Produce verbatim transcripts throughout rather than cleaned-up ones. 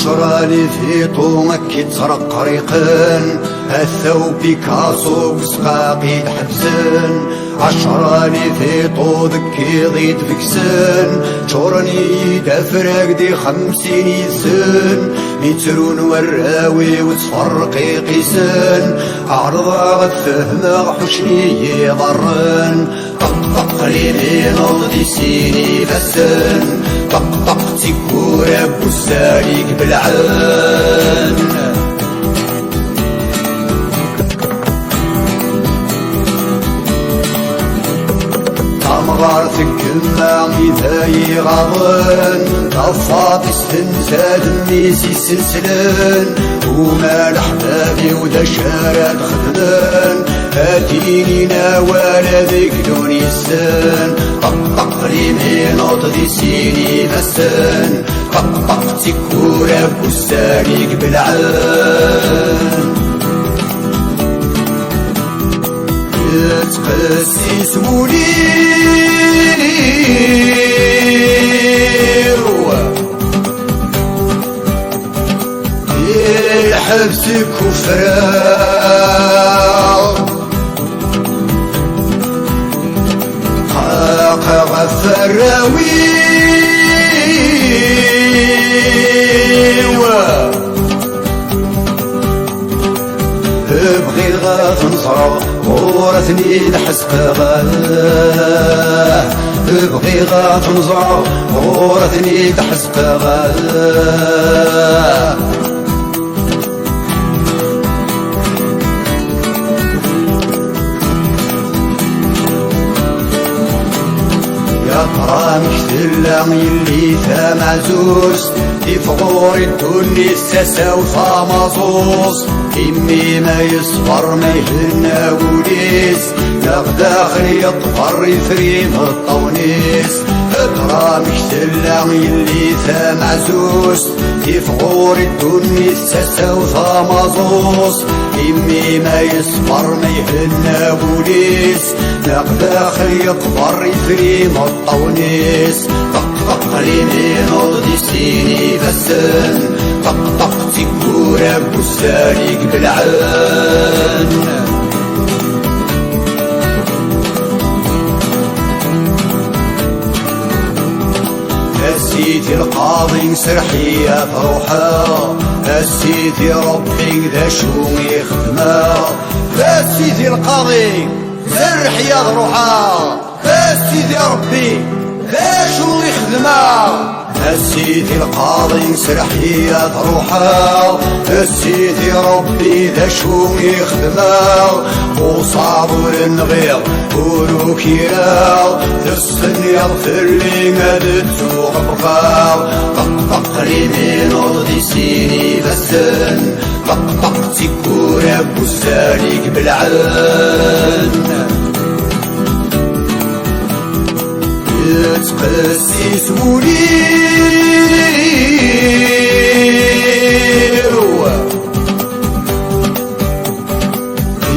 Cṛali tiṭu akka i ttreqriqen, ata u Picasso deg usqaq i d-ḥebsen. Cṛali tiṭu deg iḍ i d-begsen, ččuren-iyi-d afrag di xemsin yid-sen. Mi ttrun warraw-iw ttferqiqisen, ɛerḍeɣ ad fehmeɣ, ḥuccen-iyi iḍarren. Ṭeqṭeq limineḍ di sin ifassen, ṭeqṭeq d tiwwura n wussan i ibelɛen. Tamɣart n yemma i d ay iɣaḍen, tafaḍ istenza d mmi-s isenslen. Uma leḥbab-iw d acu ara d-xedmen, ad d-inin awal ad gdun yes-sen. Ṭeqṭeq limineḍ di sin ifassen, ṭeqṭeq d tiwwura n wussan i ibelɛen. Yettqessis wul-iw, i lḥebs kufreɣ, xaqeɣ ɣef warraw-iw. Bɣiɣ ad ten-ẓreɣ, ur ten-id-ḥesqeɣ. Bɣiɣ ad ten-ẓreɣ, ur ten-id-ḥesqeɣ. Yaṭra amek tella yelli tameɛzuzt, tif ɣur-i ddunit s tasa-w tamaẓuẓt. Imi ma yeṣber ma ihenna wul-is, neɣ daxel yeṭfer ifri imeṭṭawen-is. Yaṭra amek tella yelli tameɛzuzt, tif ɣur-i ddunit s tasa-w tamaẓuẓt. Imi ma yeṣber ma ihenna wul-is, neɣ daxel yeṭfer ifri imeṭṭawen-is. Ṭeqṭeq limineḍ di sin ifassen, ṭeqṭeq d tiwwura n wussan i ibelɛen. A Sidi Lqaḍi, serreḥ-iyi ad ruḥeɣ. A Sidi Ṛebbi, d acu i xedmeɣ? A Sidi Lqaḍi, serreḥ-iyi ad ruḥeɣ. A Sidi Ṛebbi, d acu i xedmeɣ? A Sidi Lqaḍi, serreḥ-iyi ad ruḥeɣ. A Sidi Ṛebbi, d acu i xedmeɣ? Uṣaḍ ur nɣiɣ, ur ukireɣ. Testenyaḍ fell-i ad ttuɣelqeɣ. Ṭeqṭeq limineḍ di sin ifassen, ṭeqṭeq d tiwwura n wussan i ibelɛen. Yettqessis wul-iw,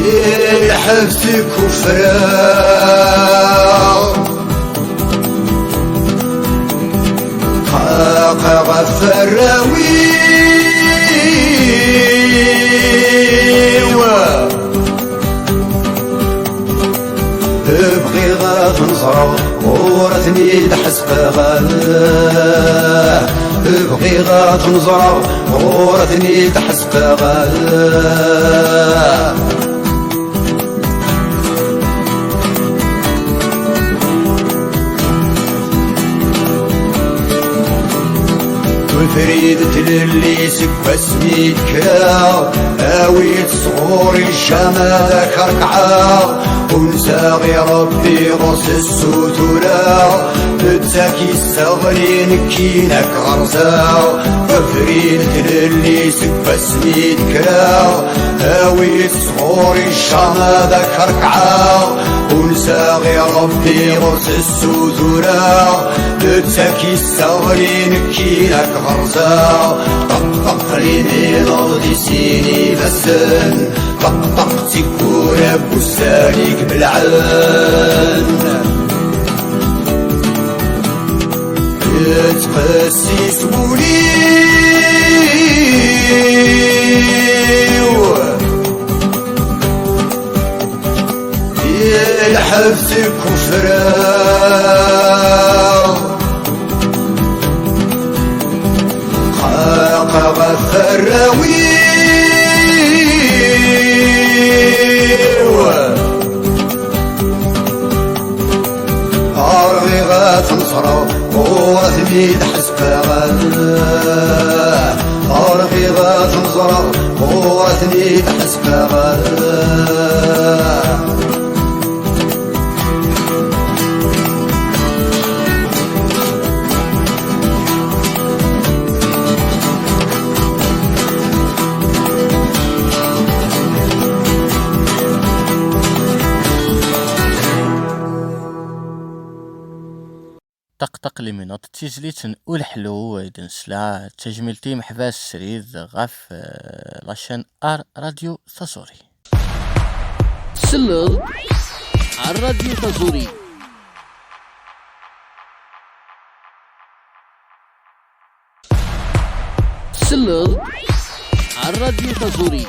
i lḥebs kufreɣ, xaqeɣ ɣef warraw-iw. Bɣiɣ ad ten-ẓreɣ, ur ten-id-ḥesqeɣ. Bɣiɣ ad ten-ẓreɣ, ur ten-id-ḥesqeɣ. Ubrid tlelli seg wasmi d-kkreɣ, awi-d sɣur-i ccama d ak-rekɛeɣ. Unsaɣ i Ṛebbi ɣur-s ssutureɣ, netta k-isseɣli, nekkin ad k-ɣerzeɣ. Ubrid tlelli seg wasmi d-kkreɣ, awi-d sɣur-i ccama d ak-rekɛeɣ. Unsaɣ i Ṛebbi ɣur-s ssutureɣ, netta k-isseɣli, nekkin ad k-ɣerzeɣ. Ṭeqṭeq limineḍ di sin ifassen, ṭeqṭeq d tiwwura n wussan i ibelɛen. Yettqessis wul-iw, Lḥebs deg ufraɣ, xaqeɣ ɣef warraw-iw. Rɣiɣ ad ten-ẓreɣ, ur ten-id-ḥesbeɣ. Rɣiɣ ad ten-ẓreɣ, ur ten-id-ḥesbeɣ. Ṭaqṭaq liminut d tizlit n Uleḥlu ay d-nesla. D tajmilt i Meḥbas Srid ɣef, eh, la chaîne Ar Radio Taẓuri. Tselleḍ ar Radio Taẓuri. Tselleḍ ar Radio Taẓuri.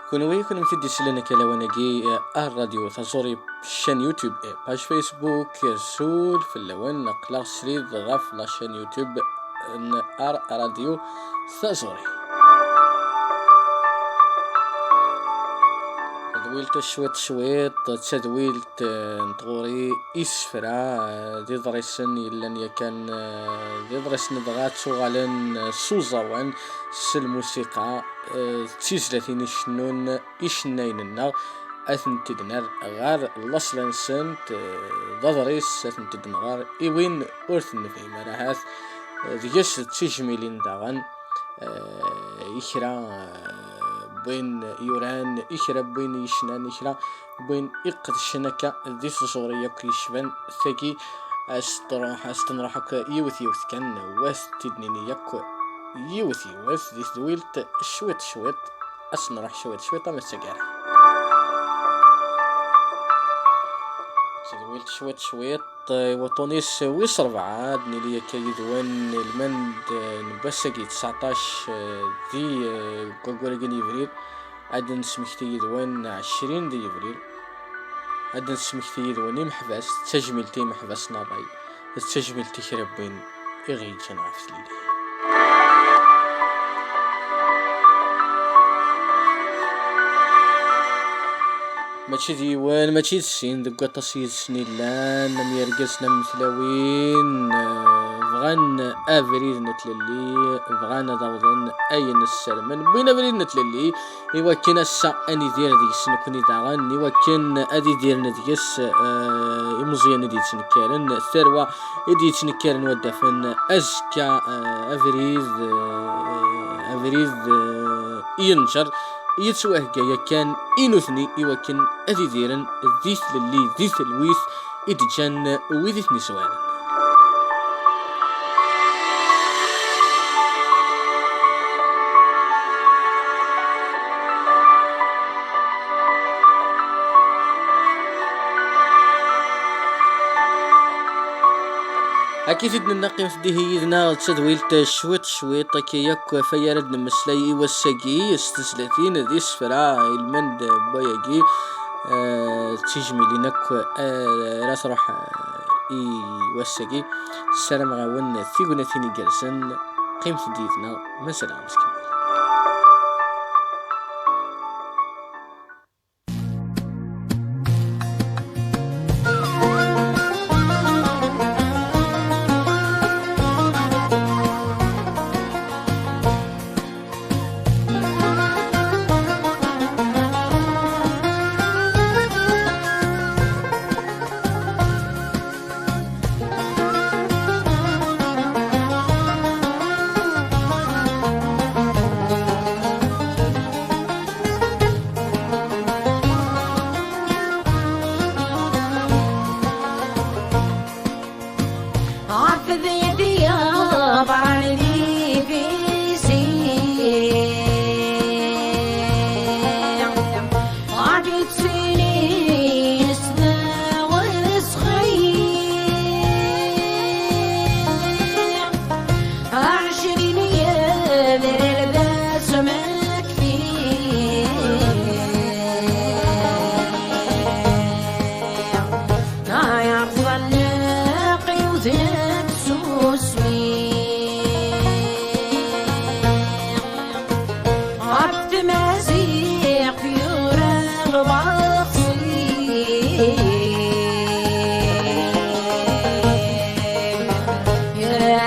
Kunwi, kunwi i d-isellen akka lawan-agi, eh, ar Radio Taẓuri, chaîne YouTube, eh, page Facebook, eh, azul fell-awen, aql-aɣ srid ɣef la chaîne YouTube n Ar Radio Taẓuri. Tadwilt cwiṭ cwiṭ, d tadwilt, eh, n tɣuri, isefra, eh, d iḍrisen yellan yakan, eh, d iḍrisen dɣa ttuɣalen, eh, s uẓawan, s lmusiqa, eh, d tizlatin icennun icennayen-nneɣ, ad tent-id-nerr ɣer laṣel-nsent, eh, d aḍris, ad tent-id-nɣer i win ur ten-nefhim ara ahat, eh, deg-s d tijmilin daɣen, eh, i kra, eh, n wayen yuran, i kra n wayen yecnan, i kra n wayen iqedcen akka di tẓuri akk yecban tagi, ad s-truḥ, ad s-tenruḥ akk yiwet yiwet kan, wa ad t-id-nini akk yiwet yiwet di tedwilt cwiṭ cwiṭ, ad s-nruḥ cwiṭ cwiṭ ama d taggara. Tadwilt cwiṭ cwiṭ, i wuṭṭun-is wis ṛebɛa, ad nili akka yid-wen ilmend n wass-agi tseɛṭac di, eh, deg waggur-agi n yebrir, ad d-nesmekti yid-wen ɛecrin di yebrir, ad d-nesmekti yid-wen imeḥbas, d tajmilt i imeḥbas n ṛṛay, d tajmilt i kra n win i ɣ-yeǧǧan ɣef tlelli. Mačči d yiwen, mačči d sin, deg waṭas yid-sen i llan, am yergazen am tlawin, eh, bɣan abrid n tlelli, bɣan ad awḍen ayen ssarmen, wwin abrid n tlelli, i wakken ass-a ad nidir deg-s nekni daɣen, i wakken ad idiren deg-s, eh, imeẓyanen i d-yettnekkaren, tarwa i d-yettnekkaren, wa d-afen azekka, eh, abrid, eh, abrid, eh, yenǧer, yettwahegga yakan i nutni i wakken ad idiren di tlelli, di telwit i d-ǧǧan wid i ten-iswaren. Akka i t-id-nenna, qqimet dihi yid-neɣ d tadwilt cwiṭ cwiṭ, akka yakk ɣef ay ara d-nemmeslay i wass-agi s tezlatin d isefra ilmend n wayagi, eh, d tijmilin akk, eh, ara truḥ, eh, i wass-agi. Ssarameɣ-awen tignatin igerrzen, qqimet-d yid-neɣ, mazal-aɣ nettkemmil.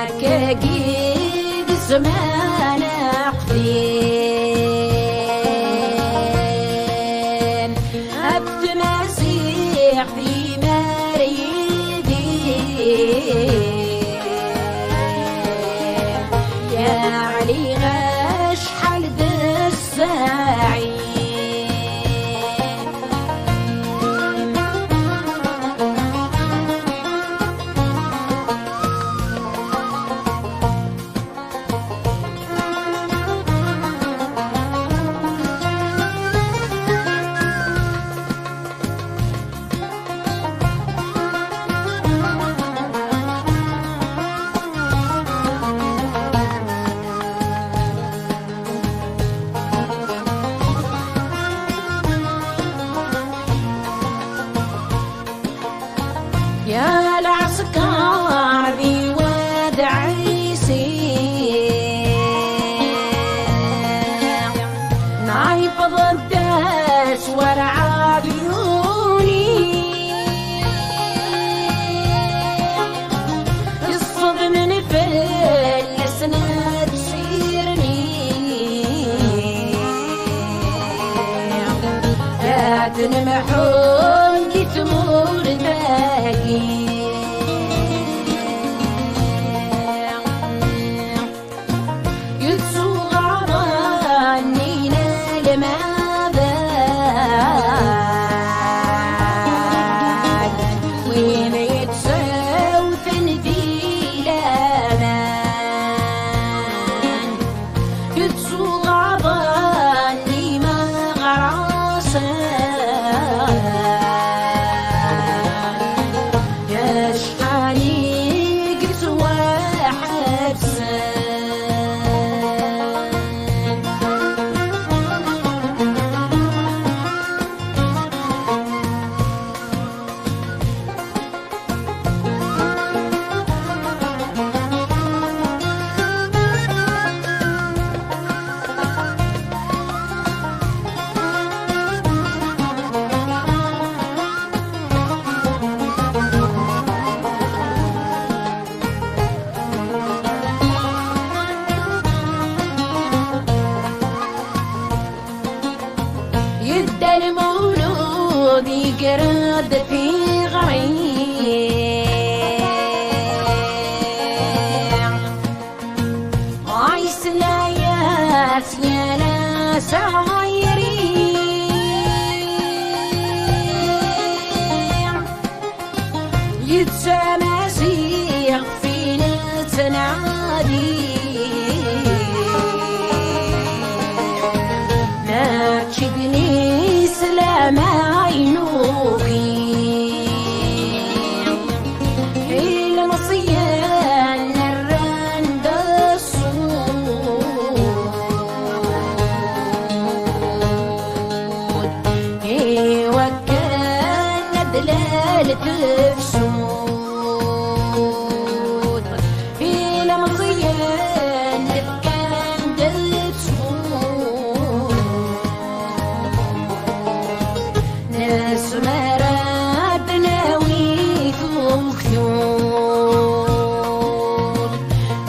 Akkagi d zzman aqdim, ɣef tmaziɣt imar yidir. Yeɛli acḥal d ssaɛi. Ya lɛesker di wad Ɛisi, nɛiwed-as werɛad yuni. Iṣṣedmen fell-asen ad sirni, ad nemḥun di tmurt-agi. Yettwaɣaḍen inelmaden, win yettewten di laman, yettwaɣaḍen imeɣrasen. Acḥal i yettwaḥebsen. Yedda Lmulud, yegra-d tiɣri. Yesla-yas yal asayri. Yettamaziɣ fi nettnadi. Mačči d Lislam ay nugi. Ilmeẓyen rran-d ṣṣut, iwakken ad d-lal tefsut. Ilmeẓyen fkan-d ṣṣut. Nezmer ad nawi tugdut.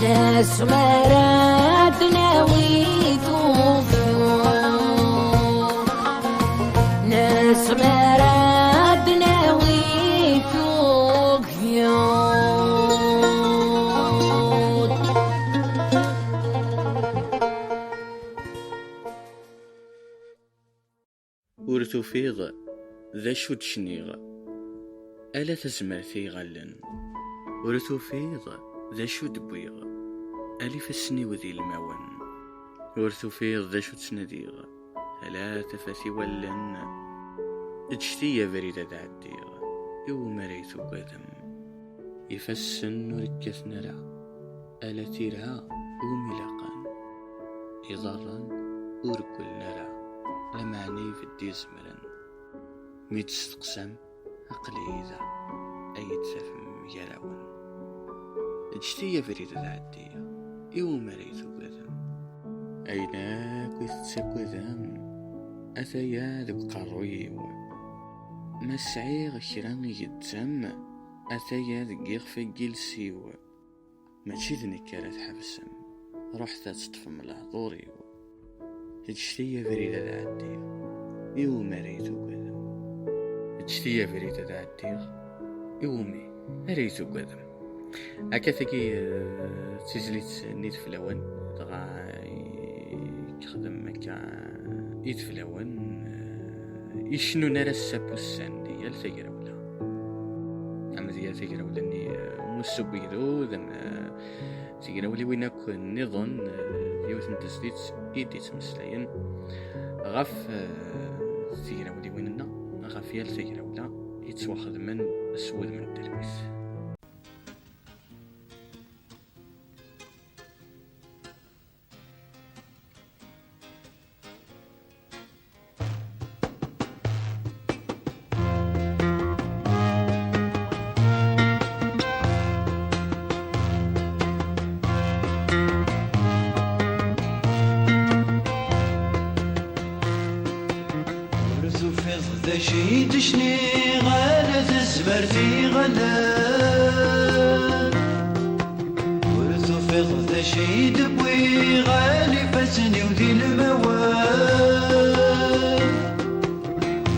Nezmer ad nawi tugdut. Nezmer ad nawi tugdut. Ur tufiḍ d acu d-cniɣ, ala tazmert i iɣallen. Ur tufiḍ d acu d-wwiɣ, ala ifassen-iw d ilmawen. Ur tufiḍ d acu ttnadiɣ, ala tafat i wallen. Ǧǧet-iyi abrid ad ɛeddiɣ, iwumi ara yi-tugadem? Ifassen ur kkaten ara, ala tira umi ilaqen. Iḍarren ur ggullen ara, lameɛna ibedd i zemren. Mi d-testeqsam, aql-iyi da, ay d-tafem gar-awen. Ǧǧet-iyi abrid ad ɛeddiɣ, iwumi ara yi-tugadem? Ayen akk i tettaggadem, ataya deg uqerruy-iw. Ma sɛiɣ kra i gezzam, ataya deg yixef n yiles-iw. Mačči d nekk ara tḥebsem, ruḥet ad teṭṭfem lehdur-iw. Ǧǧet-iyi abrid ad ɛeddiɣ, iwumi ara yi-tugadem? Ǧǧet-iyi abrid ad ɛeddiɣ, iwumi ara yi-tugadem? Akka tagi, eh, d tizlit n yideflawen, dɣa i yexdem akka ideflawen, eh, icennun ar ass-a n wussan di yal tagrawla. Am di yal tagrawla-nni, eh, Musa n Wegdud, am, eh, tegrawliwin akk nniḍen, eh, d yiwet n tezlit i d-yettmeslayen ɣef, eh, tegrawliwin-nneɣ, ɣef yal tagrawla yettwaxedmen s wudem n talwit. Ur tufiḍ d acu i d-cniɣ, ala tazmert i ɣelleɣ. Ur tufiḍ d acu i d-wwiɣ, ala ifassen-iw di lemawal.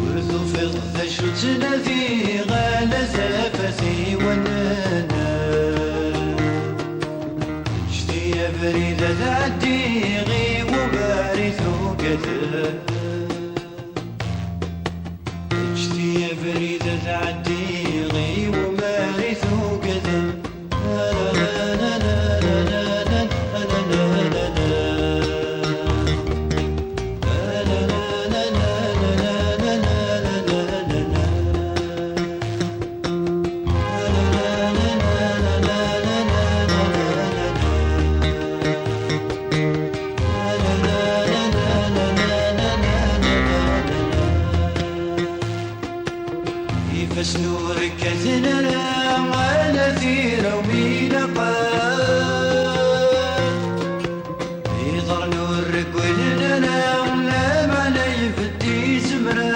Ur tufiḍ d acu ttnadiɣ, ala tafat i wanen. Ǧǧet-iyi abrid ad ɛeddiɣ i wumar i tugadem. Ǧǧet-iyi abrid ad ɛeddiɣ i wumar i tugadem. Ifassen ur kkaten ara ala tira-w mi ilaqen. Iḍarren ur regglen ara, lameɛna ibedd izemren.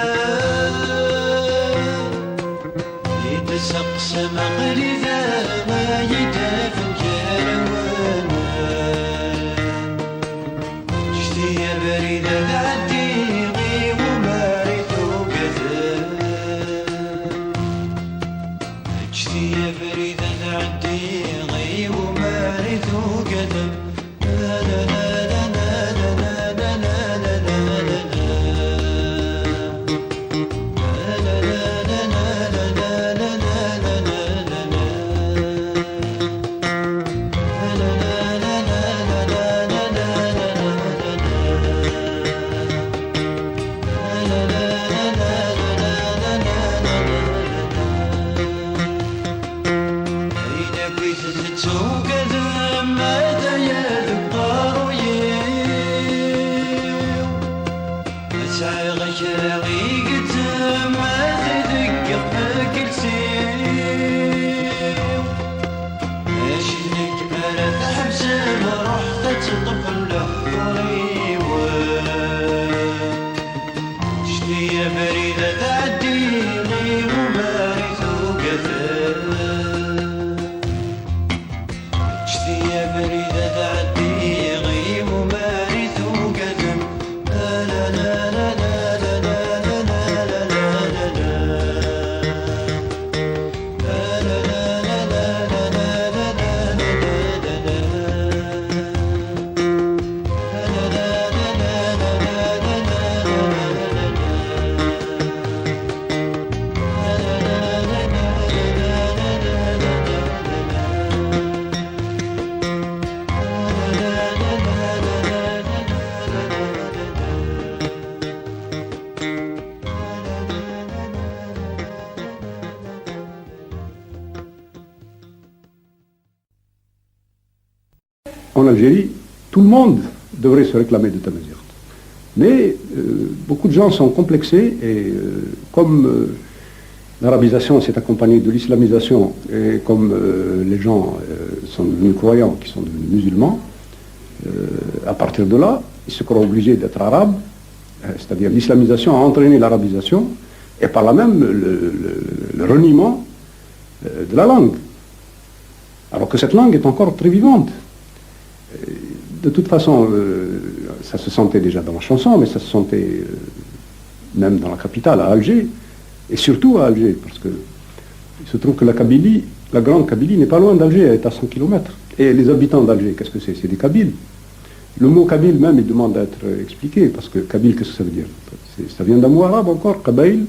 I d-testeqsam aql-i da, ma yi-d-afen gar-awen. Ǧǧet-iyi abrid ad ɛeddiɣ i wumar i tugadem. Ǧǧet-iyi abrid ad ɛeddiɣ i wumar i tugadem. Ayen akk i tettugadem, ataya deg uqerruy-iw. Ma sɛiɣ kra i gezzem, ad t-id-geɣ deg iles-iw. Mačči d nekk ara tḥebsem, ruḥet ad teṭṭfem lehdur-iw. Ǧǧet-iyi abrid ad ɛeddiɣ i wumar i tugadem. Ǧǧet-iyi abrid ad ɛeddiɣ i wumar i tugadem. En Algérie, tout le monde devrait se réclamer de Tamazight. Mais euh, beaucoup de gens sont complexés et euh, comme euh, l'arabisation s'est accompagnée de l'islamisation et comme euh, les gens euh, sont devenus croyants, qui sont devenus musulmans, euh, à partir de là, ils se croient obligés d'être arabes, euh, c'est-à-dire l'islamisation a entraîné l'arabisation et par là même le, le- le reniement euh, de la langue, alors que cette langue est encore très vivante. Euh, De toute façon, euh, ça se sentait déjà dans la chanson, mais ça se sentait euh, même dans la capitale, à Alger, et surtout à Alger, parce que il se trouve que la Kabylie, la grande Kabylie n'est pas loin d'Alger, elle est à cent kilomètres. Et les habitants d'Alger, qu'est-ce que c'est ? C'est des Kabyles. Le mot kabyle même, il demande à être expliqué, parce que kabyle, qu'est-ce que ça veut dire ? C'est- Ça vient d'un mot arabe encore, qabaïl,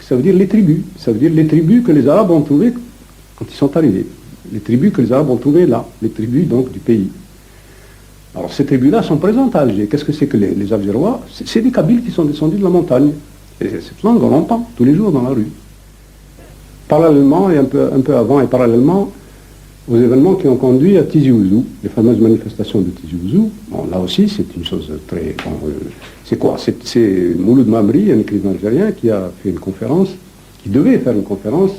ça veut dire les tribus. Ça veut dire les tribus que les Arabes ont trouvées quand ils sont arrivés. Les tribus que les Arabes ont trouvées là, les tribus donc du pays. Alors ces tribus-là sont présentes à Alger. Qu'est-ce que c'est que les, les Algérois ? C'est c'est des Kabyles qui sont descendus de la montagne. Et cette langue, on l'entend tous les jours dans la rue. Parallèlement, et un peu, un peu avant et parallèlement aux événements qui ont conduit à Tizi Ouzou, les fameuses manifestations de Tizi Ouzou. Bon, là aussi, c'est une chose très... bon, euh, c'est quoi ? C'est c'est Mouloud Mammeri, un écrivain algérien, qui a fait une conférence, qui devait faire une conférence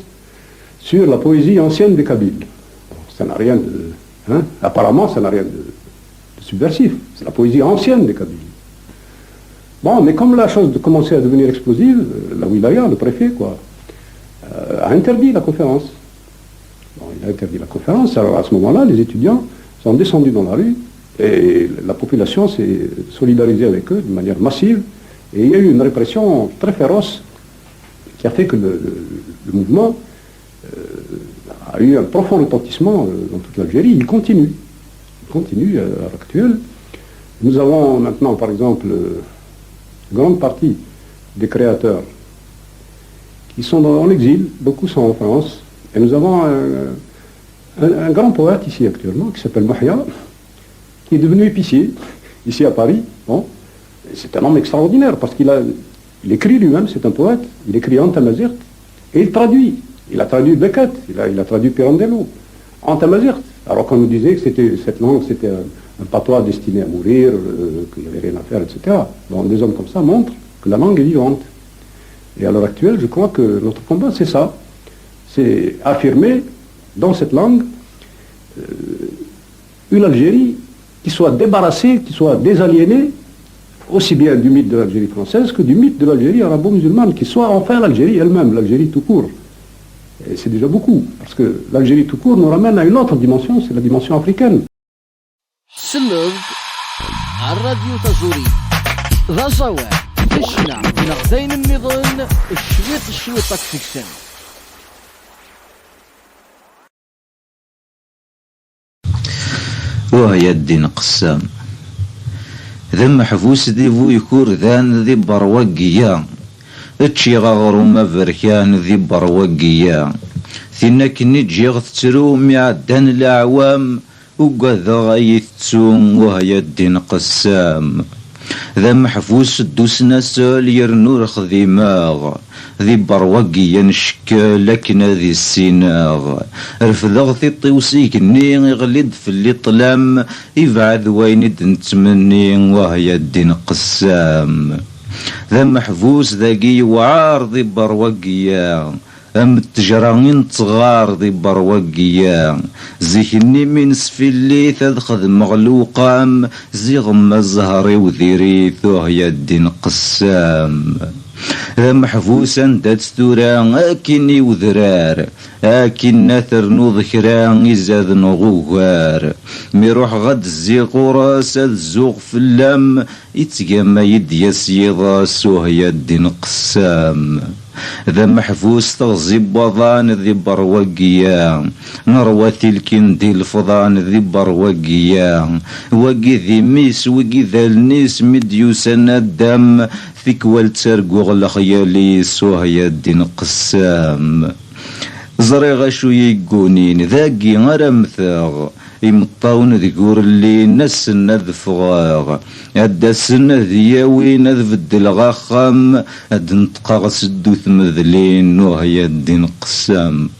sur la poésie ancienne des Kabyles. Bon, ça n'a rien de... hein, apparemment, ça n'a rien de, de subversif. C'est la poésie ancienne des Kabyles. Bon, mais comme la chose de- commençait à devenir explosive, euh, la wilaya, le préfet, quoi, euh, a interdit la conférence. Bon, il a interdit la conférence. Alors à ce moment-là, les étudiants sont descendus dans la rue et la population s'est solidarisée avec eux de manière massive. Et il y a eu une répression très féroce qui a fait que le, le- le mouvement euh, a eu un profond retentissement euh, dans toute l'Algérie. Il continue. Il continue euh, à l'heure actuelle. Nous avons maintenant, par exemple, euh, une grande partie des créateurs qui sont dans- en exil. Beaucoup sont en France. Et nous avons un, un- un grand poète ici actuellement qui s'appelle Mahia, qui est devenu épicier ici à Paris. Bon. Et c'est un homme extraordinaire parce qu'il a, il écrit lui-même, c'est un poète, il écrit en tamazight et il traduit. Il a traduit Beckett, il a, il a traduit Pirandello en tamazight. Alors qu'on nous disait que c'était, cette langue, c'était un, un patois destiné à mourir, euh, qu'il n'y avait rien à faire, et cetera. Bon, des hommes comme ça montrent que la langue est vivante. Et à l'heure actuelle, je crois que notre combat, c'est ça. C'est affirmer dans cette langue euh, une Algérie qui soit débarrassée, qui soit désaliénée, aussi bien du mythe de l'Algérie française que du mythe de l'Algérie arabo-musulmane, qui soit enfin l'Algérie elle-même, l'Algérie tout court. Et c'est déjà beaucoup, parce que l'Algérie tout court nous ramène à une autre dimension, c'est la dimension africaine. Tselleḍ ar Radio Taẓuri. D aẓawan, d ccna, neɣ d ayen nniḍen, cwiṭ cwiṭ ad k-tekksen. Wah ya ddin qessam. D ameḥbus di bu ikurdan di berwagiya. Ččiɣ aɣrum aberkan di berwagiya. Tin akken i ǧǧiɣ tettru mi ɛeddan leɛwam. Ugadeɣ a yi-tettu, wah ya ddin qessam. D ameḥbus ddu s nasel yernu ur xdimeɣ. Di berwagiya n ccekkel akken ad issineɣ. Refdeɣ tiṭ-iw s igenni, iɣli-d fell-i ṭṭlam, ibɛed wayen i d-nettmenni, wah ya ddin qessam. D ameḥbus dagi yewɛer di berwagiya. Am ttejra i nettɣar di berwagiya. Zik-nni mi nesfillit ad xedmeɣ lewqam, ziɣemma ma zzher-iw diri-t, uh ya ddin qessam. D ameḥbus anda-tt tura akkin i wedrar, akkin ad ternuḍ kra izad neɣ ugar. Mi ruḥeɣ ad d-zziɣ ɣur-s ad zuɣ fell-am, ittgama-yi-d yas yiḍes, uh ya ddin qessam. D ameḥbus teɣzi n waḍan di berwagiya, nerwa tilkin di lefḍan di berwagiya. Wagi d imi-s, wigi d allen-is, mi d-yusa naddam, tikwal ttarguɣ lexyal-is, uh ya ddin qessam. Ẓriɣ acu yeggunin, dagi ara mmteɣ. Imeṭṭawen deg ur llin, assen ad ffɣeɣ. Ad d-asen ad iyi-awin, ad beddleɣ axxam, ad d-neṭqeɣ s ddut medlin, uh ya ddin qessam.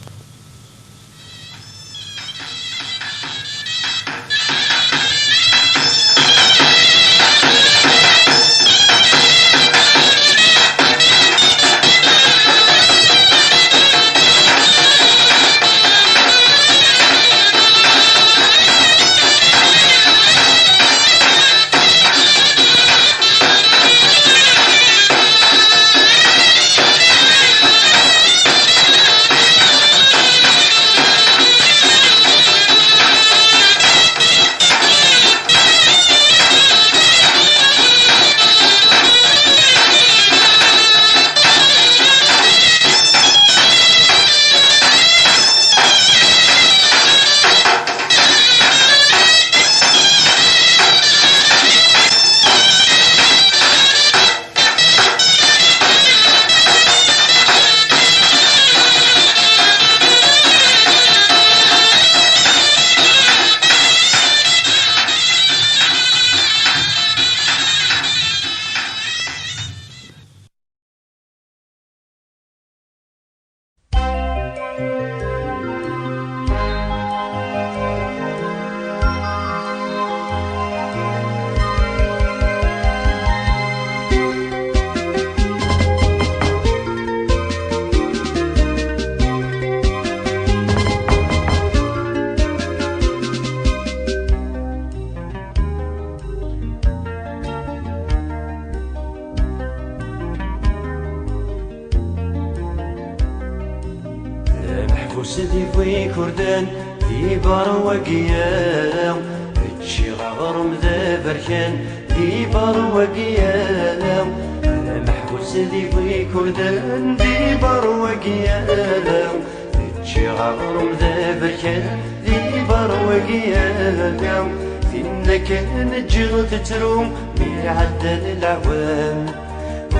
Sdif ikurdan di berwagi-a, ččiɣ aɣrum d aberkan di berwagi-a. Ameḥbus sdif ikurdan di berwagi-a, ččiɣ aɣrum d aberkan di berwagi-a. Tinna kan ǧǧiɣ tettru mi ɛeddan leɛwam.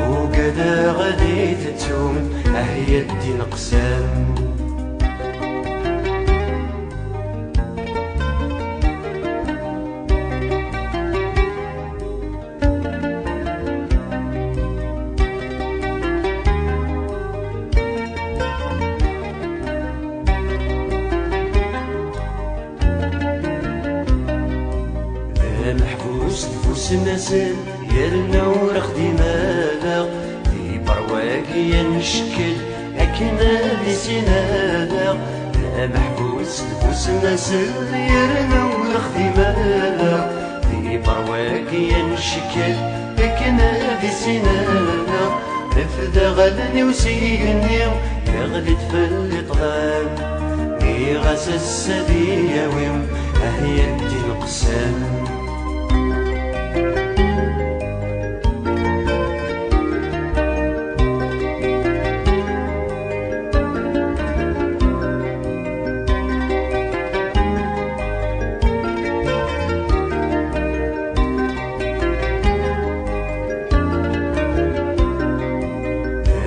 Ugadeɣ ad iyi-tettum, ah ya ddin qsam. D ameḥbus d bu snasel, yerna ur xdim ara. Di berwagi ad ncekkel akken ad isinada. D ameḥbus d bu snasel, yerna ur xdim ara. Di berwagi ad ncekkel akken ad isinada. Refdeɣ allen-iw s igenni, yeɣli-d fell-i ṭṭlam. Nniɣ-as ass ad iyi-yawi, ah ya ddin qsam.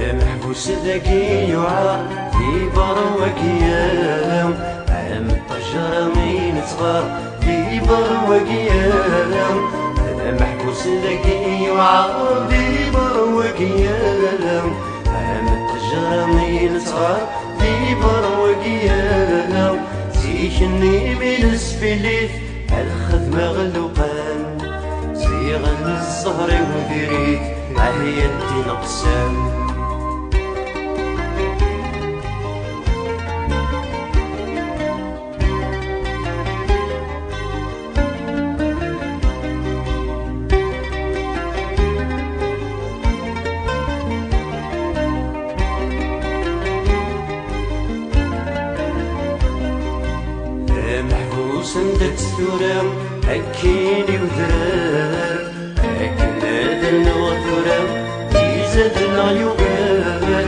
Ameḥbus dagi yuɛer di berwagi-a, am ṭṭejra mi nettɣar di berwagi-a. Ameḥbus dagi yuɛer di berwagi-a, am ṭṭejra mi nettɣar di berwagi-a. Zik-nni mi nesfillit ad xedmeɣ lluqan. Ziɣen zzher-iw diri-t, ah ya ddin qsam. Ameḥbus anda-tt tura, akkin i udrar, akken ad rnuɣ tura, izad-nneɣ yugar.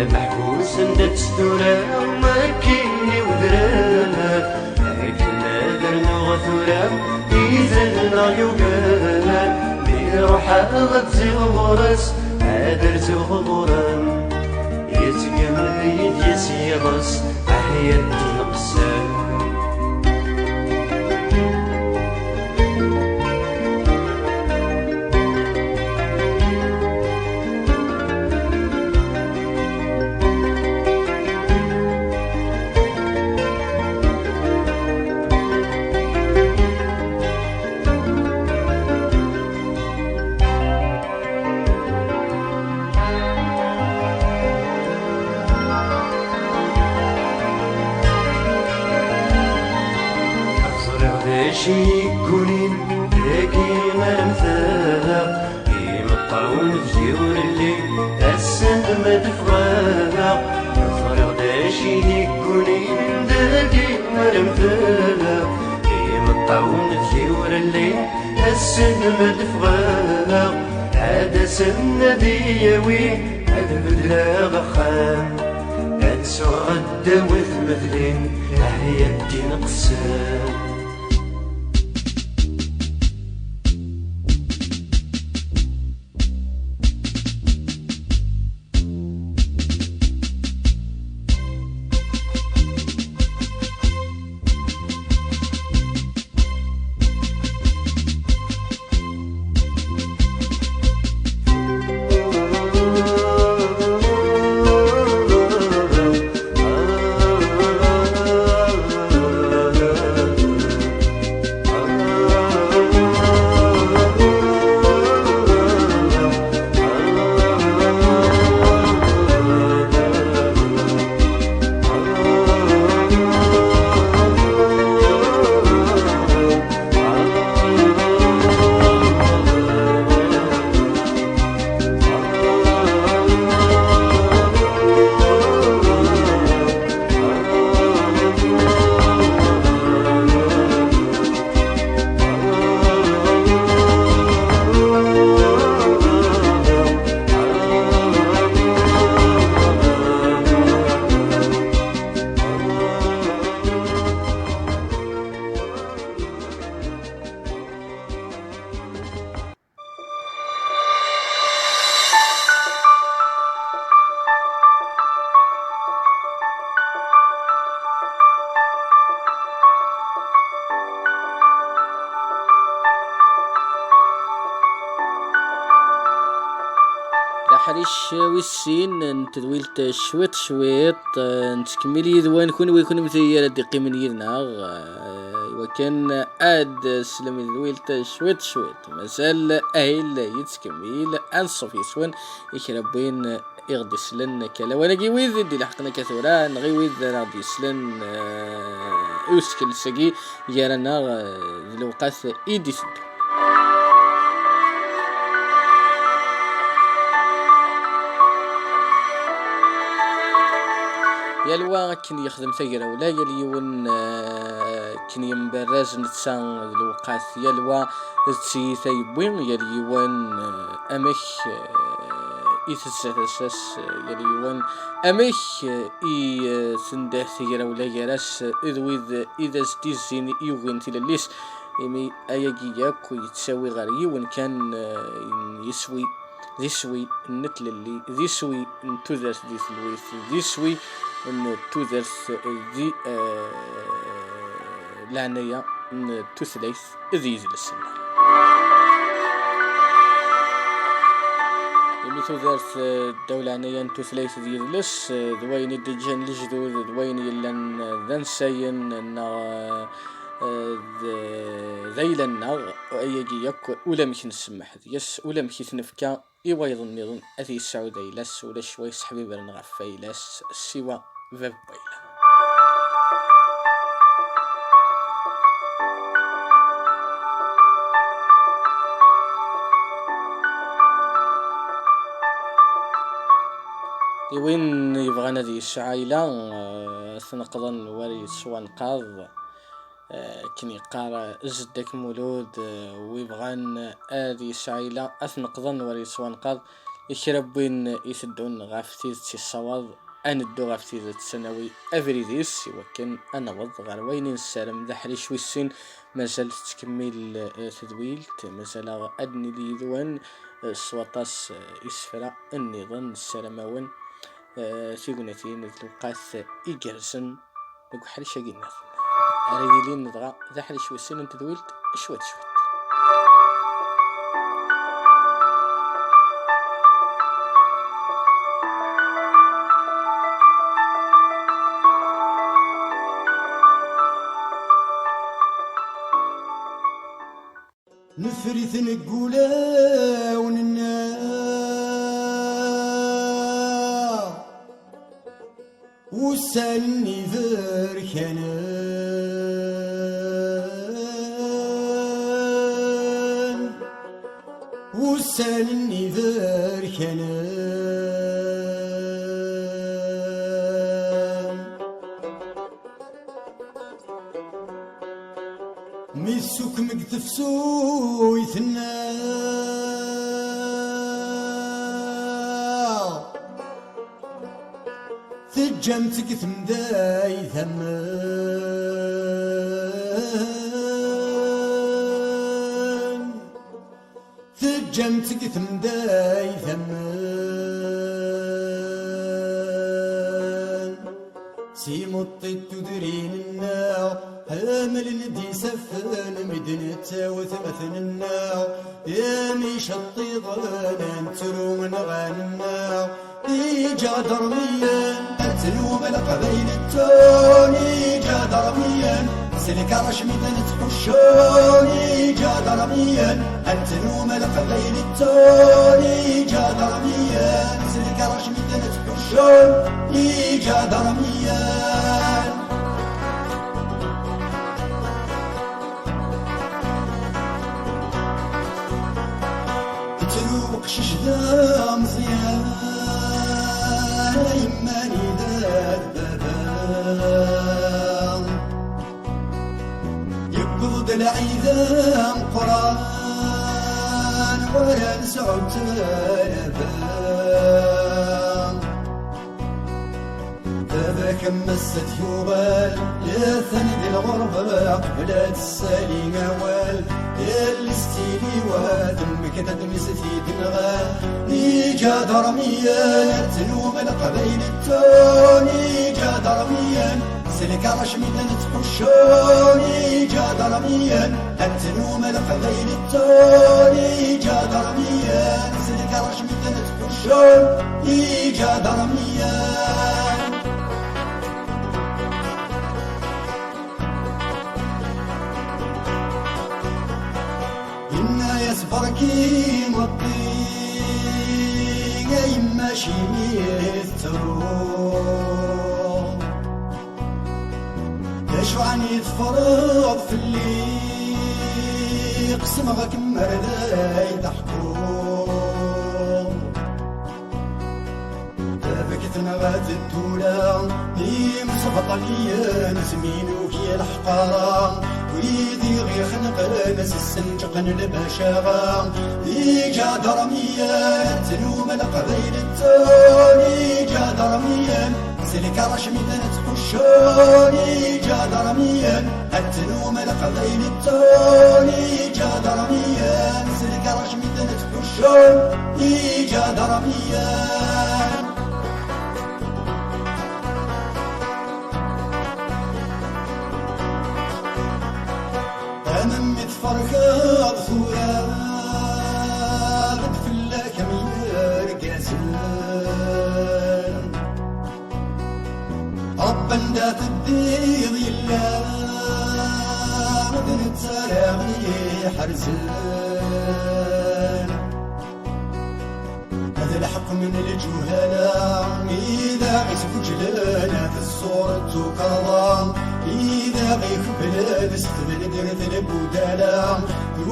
Ameḥbus anda-tt tura, akkin i udrar, akken ad rnuɣ tura, izad-nneɣ yugar. Mi ruḥeɣ ad ziɣ ɣur-s, ad rzuɣ ɣur-m. Yettgem-iyi-d yas yiḍes, ah ya ddin qsam. Ẓriɣ d acu i yeggunin dagi arem taraɣ, imeṭṭawen deg-i ur llin, ass-n ma d-ffɣeɣ. Ẓriɣ d acu i yeggunin dagi arem taraɣ, imeṭṭawen deg-i ur llin, ass-n ma d-ffɣeɣ, ad asen ad iyi-yawi, ad beddleɣ axxam, ad suɣeɣ ddaw at medlin, ah ya ddin qsam. Wis sin n tedwilt cwiṭ cwiṭ, eh, nettkemmil yid-wen, kunwi, kunemti ara d-iqqimen yid-neɣ, eh, iwakken ad teslem i tedwilt cwiṭ cwiṭ. Mazal ahil yettkemmil, ad nṣef yes-wen i kra n win i ɣ-d-islen akka lawan-agi, wid i d-ileḥqen akka tura, neɣ i wid ara ɣ-d-yeslen, eh, i usekles-agi gar-aneɣ, eh, d lewqat i d-iteddun. Yal wa akken yexdem tagrawla, yal yiwen, eh, akken yemberraz netta d lewqat, yal wa d tiyita yewwi, yal yiwen, eh, amek, eh, i tezza tasa-s, eh, yal yiwen amek, eh, i, eh, tendeh tagrawla gar-as, eh, d wid i d as-d-izzin yugin tilelli-s, imi ayagi yakk yettawi ɣer yiwen kan, eh, n yiswi, d iswi n tlelli, d iswi n tudert di telwit, d iswi n tudert di, eh, leɛnaya n tutlayt d yidles-nneɣ. Imi tudert, eh, ddaw leɛnaya n tutlayt d yidles, eh, d wayen i d-ǧǧan lejdud, d wayen yellan, eh, d ansayen neɣ, eh, d, d ayla-nneɣ, ayagi yakk ulamek nsemmeḥ deg-s, ulamek i t-nefka i wayeḍ nniḍen ad t-yesɛu d ayla-s, ulac wa yesseḥbibren ɣef wayla-s siwa bab n wayla. I win yebɣan ad yesɛu ayla, eh, ad t-neqḍen war yettwanqaḍ. Eh, akken yeqqar, eh, Zeddak Mulud, eh, wi bɣan ad yesɛu ayla, ad t-neqḍen war yettwanqaḍ. I kra n win iteddun ɣef tidet yessawaḍ, ad neddu ɣef tidet, ad nawi abrid-is, iwakken ad naweḍ ɣer wayen i nessaram. D aḥric wis sin, mazal tettkemmil, eh, tedwilt, mazal-aɣ ad nili yid-wen, eh, s waṭas, eh, isefra nniḍen. Nessaram-awen, eh, tignatin d lewqat igerrzen deg uḥric-agi nniḍen. Ara yilin dɣa d aḥric wis sin n tedwilt, cwiṭ cwiṭ. Neffer-iten deg wulawen-nneɣ, ussan-nni berkanen, ussan-nni berkanen. Mi tsukem deg tefsut-nneɣ, teǧǧam-tt deg temda itamen. Teǧǧam-tt deg temda itamen. S imeṭṭi n tudrin-nneɣ, ḥemmlen-d isaffen, mi d-nettawi atmaten-nneɣ, imiceṭṭiḍen, nettru nɣan-nneɣ. Iǧadermiyen, ad tlum Leqbayel ttun, iǧadermiyen, s lkarac mi ten-ttḥuccun, iǧadermiyen, ad tlum Leqbayel ttun, iǧadermiyen, s lkarac mi ten-ttḥuccun, iǧadermiyen. Yettru uqcic d ameẓyan, a yemma-ni d baba. Yewweḍ-d lɛid ameqqran, wara nesɛu talaba. Baba-k am ass ad yuɣal, atan di lɣerba, qbel ad tessali awal. Yelli-s d tiliwa, temmekta-d mi s-t-id-nɣan. Iǧadermiyen, ad tlum Leqbayel ttun, iǧadermiyen, s lkarac mi ten-ttḥuccun, iǧadermiyen, ad tlum Leqbayel ttun, iǧadermiyen, s lkarac mi ten-ttḥuccun. Iǧadarmiyen. Yenna-yas: "Berki meṭṭi, a yemma, acimi tettruḍ? D acu ɛni teffreḍ fell-i? Qesmeɣ-kem ar d ay teḥkuḍ." Tabekt neɣ ad tura, imsebṭaliyen zminugi leḥqara, wid i ɣ-ixenqen s ssenǧeq n lbacaɣa. Iǧadarmiyen, tennum leqbayel ttun, iǧadarmiyen, s lkarac mi ten-ttḥuccun, iǧadarmiyen, ad tennum leqbayel ttun, iǧadarmiyen, s lkarac mi ten-ttḥuccun, iǧadarmiyen. Am mmi tferḥeḍ tura, d fell-ak am yergazen. Ṛebbi anda teddiḍ yella, d netta ara iḥerzen. D leḥkem n lǧuhala i d aɣ-isbuǧlen ɣef ṣṣur n tukerḍa, i d aɣ-iqeblen s tbendert n lbudala.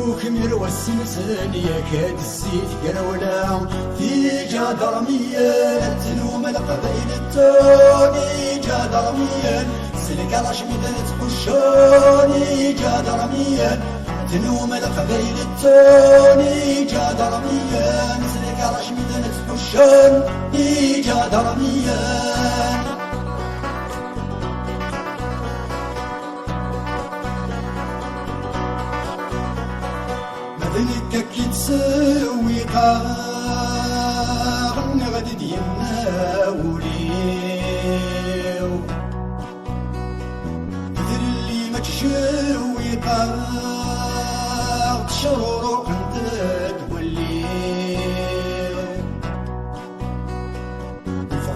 Ukmir wass-nsen yak-d zzit grawla. Tiǧadarmiyen, ad tennum leqbayel ttun, iǧadarmiyen, s lkarac mi ten-ttḥuccun, iǧadarmiyen, tennum leqbayel ttun, iǧadarmiyen, s lkarac mi ten-ttḥuccun, iǧadarmiyen. Ma d nekk ad k-id-sewwiqeɣ, neɣ ad d-yenna wul-iw. Tlelli ma ttcewwiqeɣ, ttcerruqent-d wallen-iw.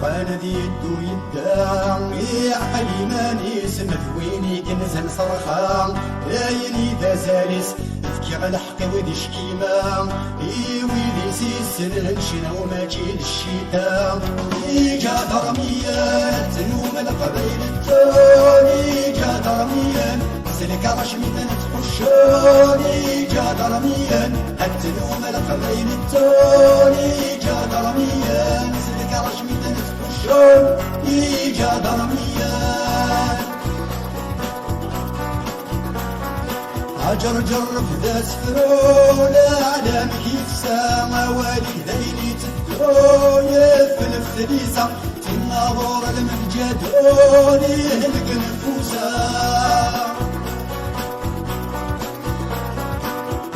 Bɣan ad yeddu yedda, iɛqel iman-is, ma d win i yenzan s rrxa, ayen i d azal-is, fkiɣ lḥeqq i wid icekkimen, i wid i s-yessnen ccna u mačči d ccita. Iǧadarmiyen, tennum leqbayel ttun, iǧadarmiyen, s lkarac mi ten-ttḥuccun, iǧadarmiyen, ad tennum leqbayel ttun, iǧadarmiyen, s lkarac mi ten-ttḥuccun, iǧadarmiyen. Aǧerǧer rfed asefru, leɛlam kifsa, awal-ik d ayen iteddu, yeflef tlisa, tinnaḍur lmefǧad ur ihelken fusa.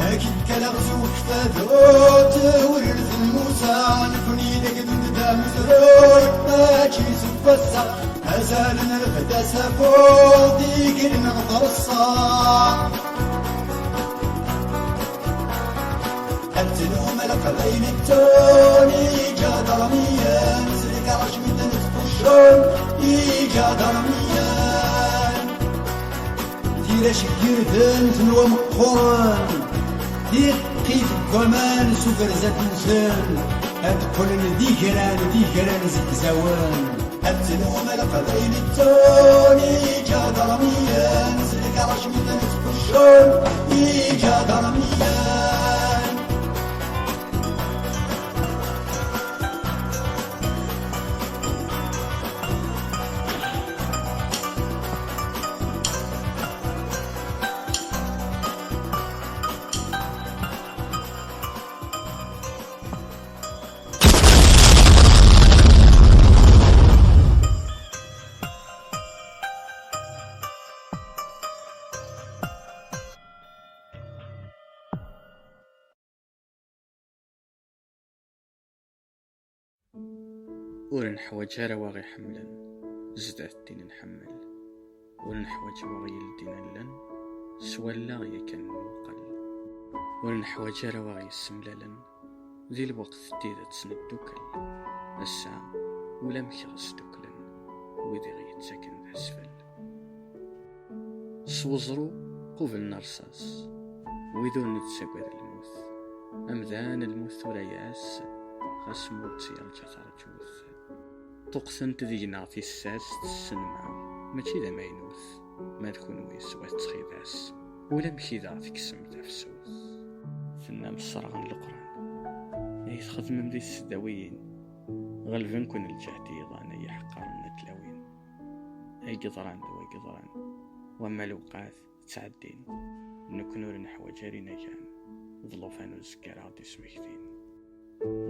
Ad k-id-kkaleɣ s ukfadu, tewrirt n Musa, nekni d agdud d amezruy, mačči seg wass-a. Azal n lfed asafu, d igri neɣ d reṣṣa. Ad tennum leqbayel ttun, iǧadarmiyen, s lkarac mi ten-ttḥuccun, iǧadarmiyen. Tira ceggiren tenwa meqqren, tiqqit n waman s uberzat-nsen, ad qqlen d igran, d igran zegzawen. Ad tennum leqbayel ttun, iǧadarmiyen, s lkarac mi ten-ttḥuccun, iǧadarmiyen. Ur neḥwaǧ ara wa ɣ-iḥemmlen zdat tin nḥemmel. Ur neḥwaǧ wa ɣ-yeldin allen s wallaɣ yakan nmuqel. Ur neḥwaǧ ara wa ɣ-yessemlalen Di lweqt n tidet neddukel, ass-a ulamek ɣ-sduklen wid i ɣ-yettaken d asfel. S weẓru qublen rrṣaṣ wid ur nettagad lmut. Amdan lmut tura-yas, ɣas ma ur tt-yerǧa terǧut. Ṭṭuqtent deg-neɣ tissas tessenma, mačči d amaynut, ma d kunwi swat txidas, ulamek i daɣ tekksem tafsut. Tennam sserɣen Leqran, ay txedmem di tesdawiyin, ɣelben-ken lǧehd i yiḍan ay iḥeqqaren n tlawin. Ay yeḍran d way yeḍran, wamma lewqat ttɛeddin, nekkni ur neḥwaǧ ara inagan, d llufan uzekka ara ɣ-d-ismektin.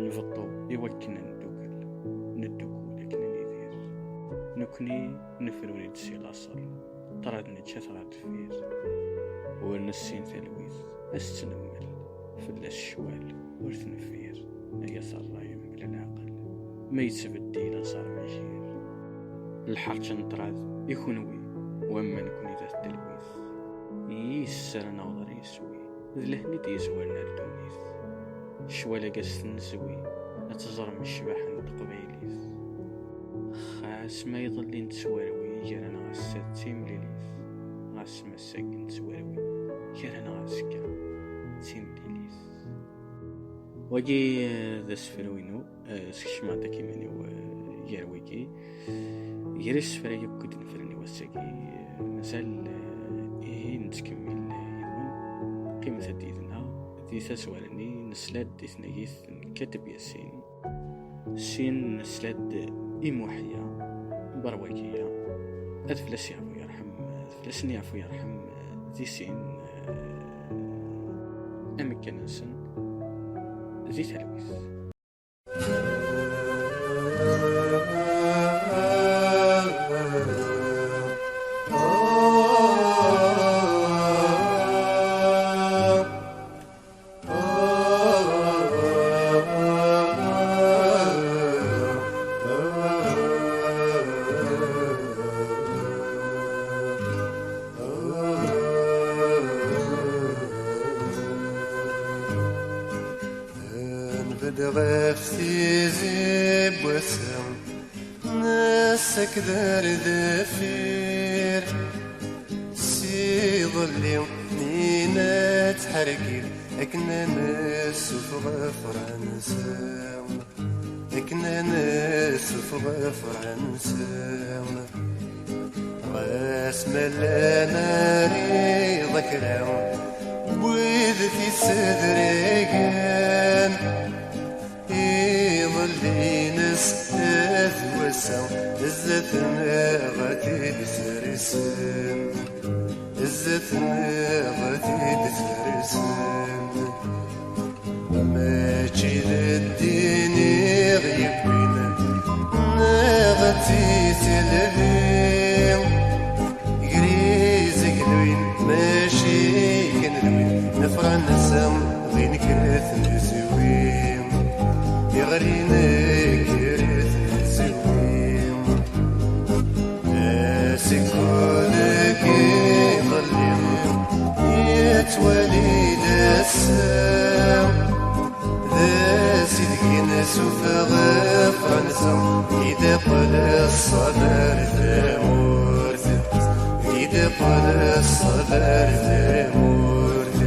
Nbeṭṭu i wakken ad neddukel, neddukel akken ad nidir. Nekkni nefruri-d si laṣel, ṭṭrad nečča-t ɣer deffir. Ur nessin talwit, ad s-tt-nemmel, fell-as ccwal ur t-neffir, ay at ṛṛay mebla leɛqel, ma yettbeddil aẓar majir. Lḥerǧ n ṭṭrad i kunwi, wamma nekkni d at talwit. Yis-s ara naweḍ ar yiswi, d lehna i d-yezwaren ar ddunit. Ccwal-agi ad s-t-nezwi, ad teẓrem ccbaḥa n teqbaylit. Xas ma iḍelli nettwarwi, gar-aneɣ ass-a d timlilit. Ɣas ma ass-agi nettwarwi, gar-aneɣ azekka d timlilit. Wagi, eh, d asefru-inu. Eh, skecmeɣ-d akk iman-iw, eh, gar wigi. Gar isefra yakk i d-nefren i wass-agi, eh, mazal, eh, ihi nettkemmil, eh, yid-wen. Qqimet-d yid-neɣ. Di tazwara-nni, nesla-d i tnagit n Kateb Yasin. Syin nesla-d i Muḥya Berwakiya. Ad fell-as yeɛfu yerḥem, ad fell-asen yeɛfu yerḥem, eh, di sin, eh, amekkan-nsen di talwit. Nbedd ɣef tizi n wass-a, nessaked ar deffir. S iḍelli nina ttḥergir akken ad nessufeɣ afran-nsen, akken ad nessufeɣ afran-nsen. Ɣas ma llan ar iḍ kra n wid t-issedrigen, iḍelli-ines d wass-a, zdat-neɣ ad t-id-srisen, zdat-neɣ ad t-id-srisen. Mačči d ddin i ɣ-yewwin, neɣ d tiselbi. Gris gluin, mačči kan d win, nefra-nsen d inekref nezwi. Iɣri nekref nezwi. Asekkud deg iḍelli, yettwali-d ass-a. D asideg i nesufeɣ Fransa, i d-iqqel ṣṣad ar tmurt, i d-iqqel ṣṣad ar tmurt.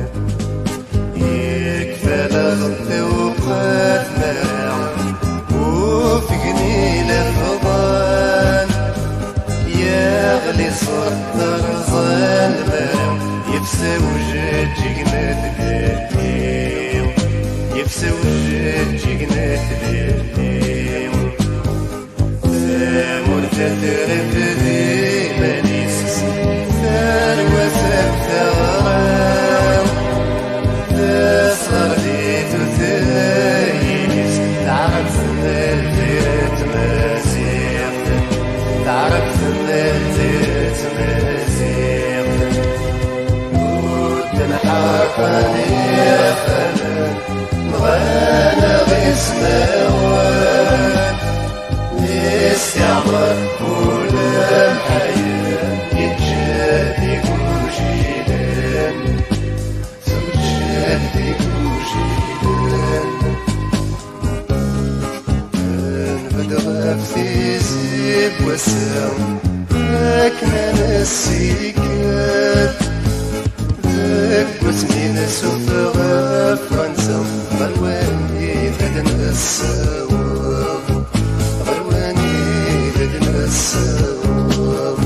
Yekfa lɣeṭṭ-iw qef mara, ufgen ilafḍan. Yeɣli ṣṣut terẓa lmara, yefsa ujeǧǧig n tlelli, yefsa ujeǧǧig n tlelli. Tamurt tetref d iman-is, tarwa taf taɣra. Tesɣer di tutlayt-is, taɛrabt n lǧirat maziɣt, taɛrabt n lǧirat maziɣt. Ur d-nḥerqen ixxamen, nɣan-aɣ ismawen. Istiɛmar ur nemḥayer, yeǧǧa-d igujilen. Teǧǧa-d igujilen. Akken ad nessikked deg wasmi nessufeɣ Fransa ɣer wanida d-nessaweḍ, ɣer wanida d-nessaweḍ.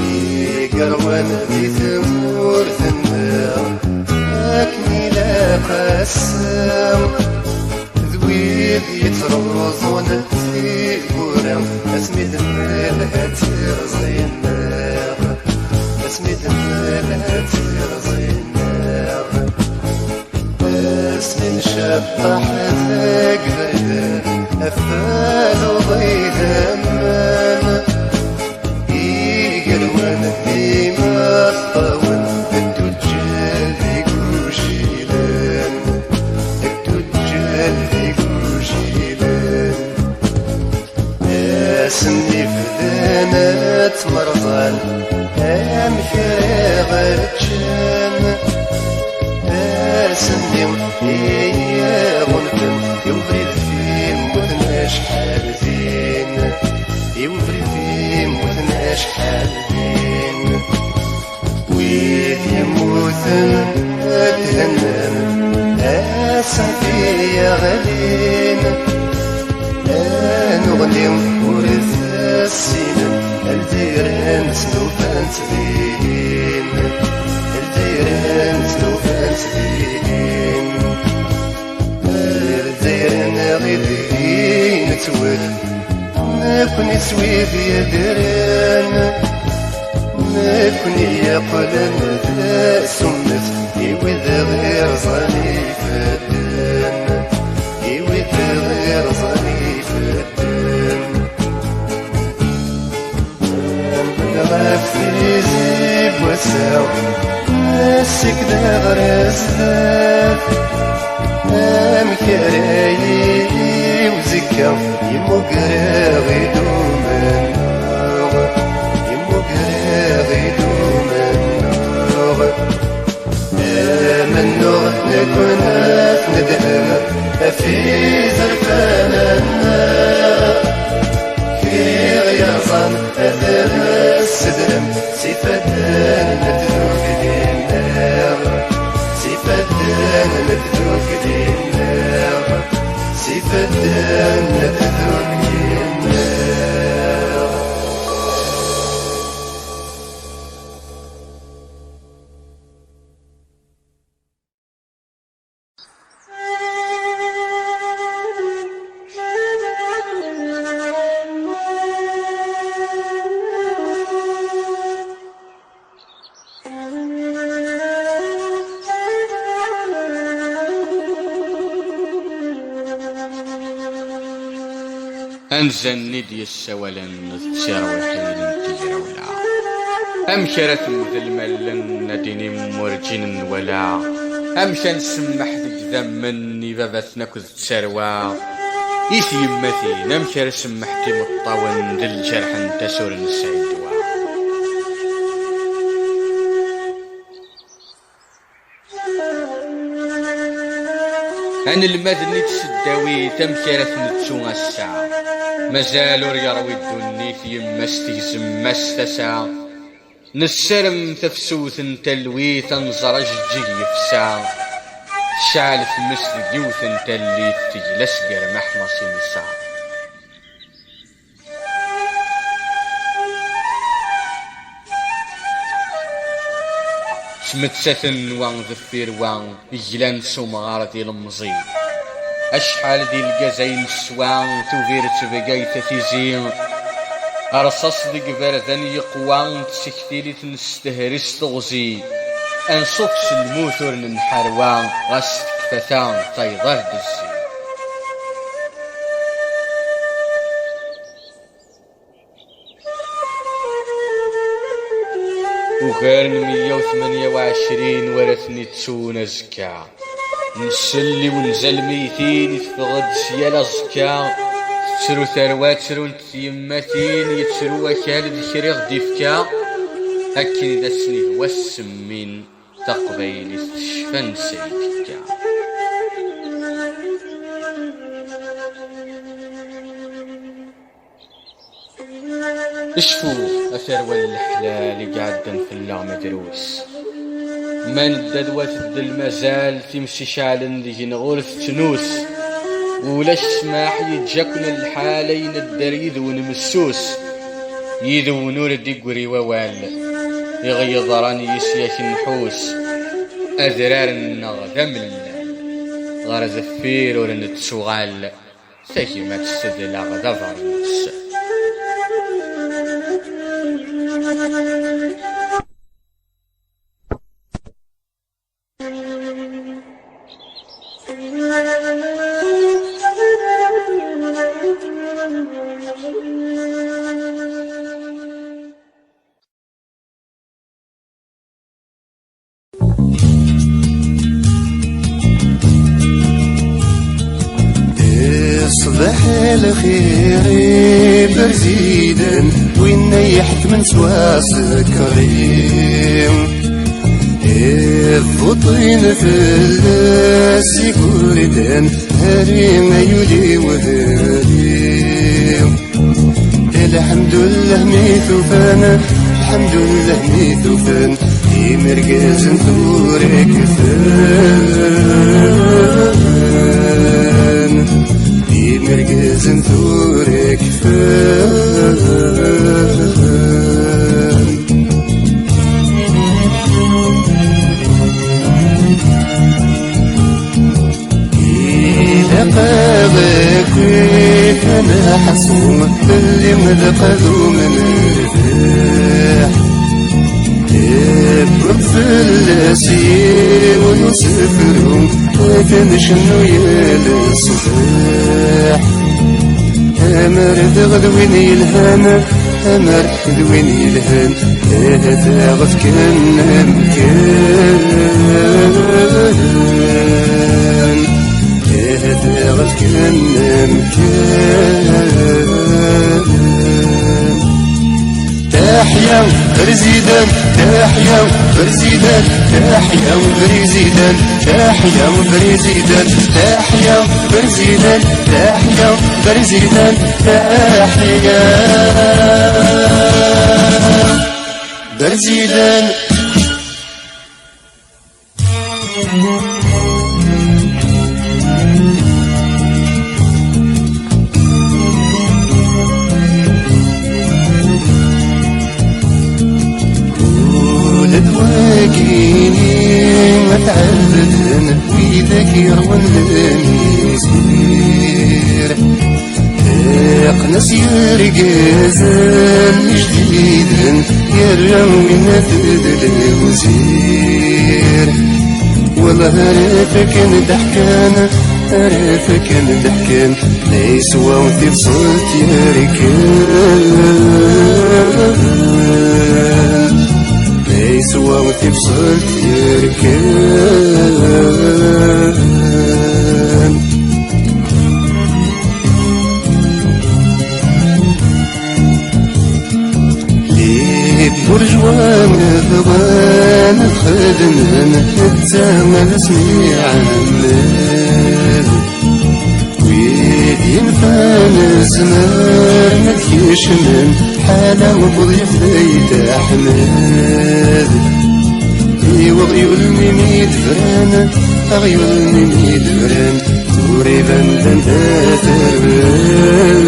Igerwan di tmurt-nneɣ akken ilaq ass-a, d wid yettruẓun tiwwura asmi d-nelha tiɣẓin-nneɣ, asmi d-nelha tiɣẓin-nneɣ. Asmi nceṭṭeḥ deg iberdan, afal uḍi d aman, igerwan d imeṭṭawen, d tuǧǧal d igujilen, d tuǧǧal d igujilen. Ass-nni bdan ttmerḍan, amek ara ɣ-ččen? Ass-nni i ɣunfen, i ubrid fi mmuten acḥal din, i ubrid fi mmuten acḥal din. Wid yemmuten ad hennen, asafi yeɣlin. Anuɣni ur t-ssinen, ldiren snufan-tt dihin, ldiren snufan-tt dihin. Ldiren ɣidin ttwet, nekni s wid yeddren, nekni yeqqlen d asummet i wid ɣ-irẓan ifadden, i wid ɣ-irẓan ifadden. Ɣef tizi n wass-a, nessik-d ɣer zdat. Amek ara yili uzekka, yemmuger aɣ-id umennuɣ, yemmuger aɣ-id umennuɣ. Amennuɣ nekkni ad t-nedhem ɣef izerfan-nneɣ. Kra i ɣ-yerẓan ad t-nessedrem s ifadden n tdukli-nneɣ, s ifadden n tdukli-nneɣ, s ifadden n tdukli-nneɣ. Anza-nni d-yessawalen d tirwiḥin n tegrawla. Amek ara temdel allen ad d-inim werǧin nwala? Amek ad nsemmeḥ deg idammen i baba-tsen akked ttarwa? I tyemmatin, amek ara semmeḥent imeṭṭawen d lǧerḥ-nsent ur nesɛi ddwa? Anelmad-nni n tseddawit, amek ara t-nettu ass-a? Mazal ur yerwi ddunit, yemma-s tegzem-as tasa. Nessarem tafsut n talwit, ad nẓer ajeǧǧig yefsa. Tecɛel tmes deg yiwet n tallit, tegla-s gar maḥmaṣ insa. Ttmettaten wa deffir wa, glan s umɣar d ilemẓi. Acḥal di lgaz ay neswa, tubiret Bgayet a tizi. Rṣaṣ deg iberdan yeqwa, d tiktilit nestehri s teɣzi. Anṣuf s lmut ur nenḥarwa, ɣas tekfa ta, tayeḍ ar d-tezzi. Ugar n meyya u tmenya u ɛecrin wara ten-ittun azekka. Nsell i wenza lmeytin i teffeɣ-d s yal aẓekka. Tettru tarwa, ttrunt tyemmatin, yettru wakal d kra i ɣ-d-ifka. Akken i d asen-ihwa ssemmint taqbaylit tecfa ansa i tekka. Cfu a tarwa n leḥlal i iɛeddan fell-aɣ ma drus. Ma nedda d wat ddel mazal times iceɛlen deg-neɣ ur tettnus. Ulac ssmaḥ yeǧǧa-ken lḥal ayen dder yid-wen messus. Yid-wen ur d-iggri wawal. Iɣ yeḍran yis-yak nḥus. Adrar-nneɣ d amellal. Ɣer deffir ur nettuɣal. Tagmat tedleɣ d abernus. Ṣbeḥ lxir iberziden, winna yeḥetmen s wasekri. Ibuṭin fell-as igurdan, hari ay ul-iw hari. Lḥemdullah mi tufan, lḥemdullah mi tufan, imergazen tura kfan, imergazen tura kfan. Ilaq ad akit ad nḥaṣu, fell-i d aqadum n rrbeḥ. Iwweḍ fell-as yiwen usefru, ad ncennu yal ṣṣbeḥ. Amer daɣ d win yelhan, amer d win yelhan, ahat ɣef kan amkan, ahat ɣef kan amkan. Taḥya Berzidan, taḥya Berzidan, taḥya Berzidan, taḥya Berzidan, taḥya Berzidan, taḥya Berzidan, taḥya Berzidan. Ula d wagini ad t-ɛebden widak yerwan lemizir. Iqqen-as yergazen ijdiden, yerra winna d lewzir. Wallah ara fakken deḥkan, ara fakken deḥkan, la yeswa tibṣelt yerkan, la yeswa tibṣelt yerkan. Les bourgeois bɣan ad xedmen, netta ad as-iɛemmed. Wid yenfan zemren ad kecmen, ḥala Buḍyaf d Ayt Ḥmed. I weɣyul-nni mi d-bran, aɣyul-nni mi d-bran, tura iban d anda terwel.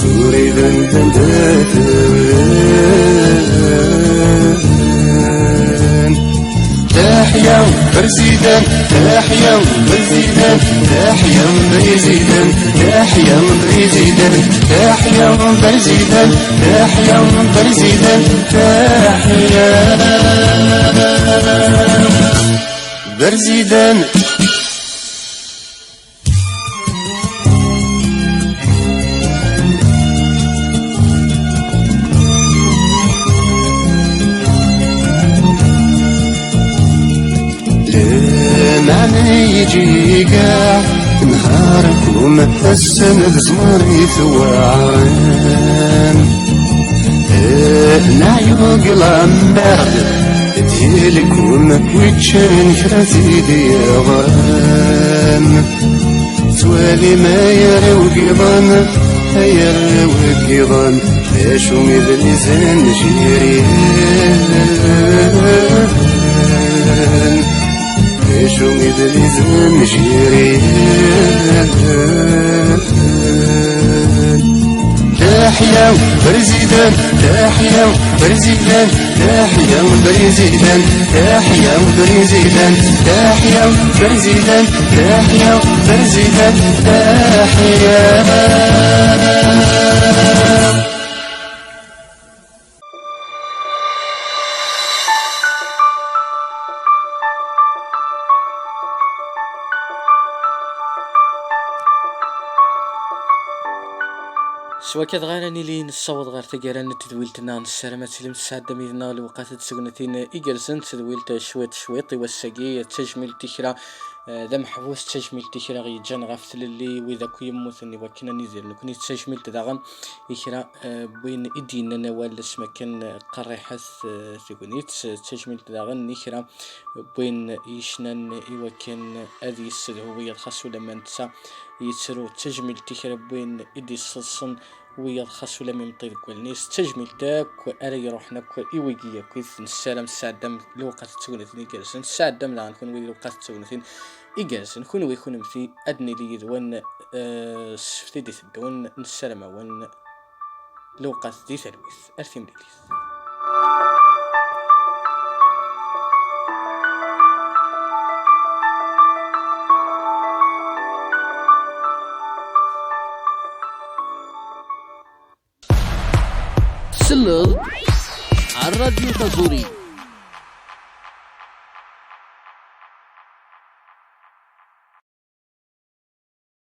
Tura iban d anda terwel. Taḥya Berzidan, taḥya Berzidan, taḥya Berzidan, taḥya Berzidan, taḥya Berzidan, taḥya Berzidan, taḥya Berzidan. Lameɛna yeǧǧa-yi gaɛ, nehhar-kum ass-a d zzmer i tewɛrem. Neɛyuɣ la merde, d yelkum wi ččan kra tid yeɣran. Twalim ay arraw n yiḍan, ay arraw n yiḍan, d acu i d lmizan n Jiri? D acu i d lmizan n Jiri? Taḥya Berzidan, taḥya Berzidan, taḥya Berzidan, taḥya Berzidan, taḥya Berzidan, taḥya Berzidan, taḥya. S wakka dɣa ara nili nessaweḍ ɣer taggara n tedwilt-nneɣ. Nessaram ad tilim tesɛeddam yid-neɣ lewqat d tegnatin igerrzen. Tedwilt cwiṭ cwiṭ i wass-agi, d tajmilt i kra, eh, d ameḥbus, d tajmilt i kra ɣ-yeǧǧan ɣef tlelli, wid akk yemmuten i wakken ad nidir nekni, d tajmilt daɣen i kra, eh, n win i d-yennan awal asmi akken, eh, qerriḥet, eh, tegnit, d tajmilt daɣen i kra n win yecnan i wakken ad yessedhu wiyaḍ xas ulamma netta yettru, d tajmilt i kra n win i d-yesseḍsen wiyaḍ xas ulamma imeṭṭi deg wallen-is, d tajmilt akk ara iruḥen akk i wigi akk i t-nessaram tesɛeddam lewqat d tegnatin igerrzen, tesɛeddam daɣen kunwi lewqat d tegnatin igerrzen, kunwi kunemti ad nili yid-wen, eh, ssebt i d-iteddun, nessaram-awen lewqat di talwit. Ar timlilit. Tselleḍ ar Radio Taẓuri.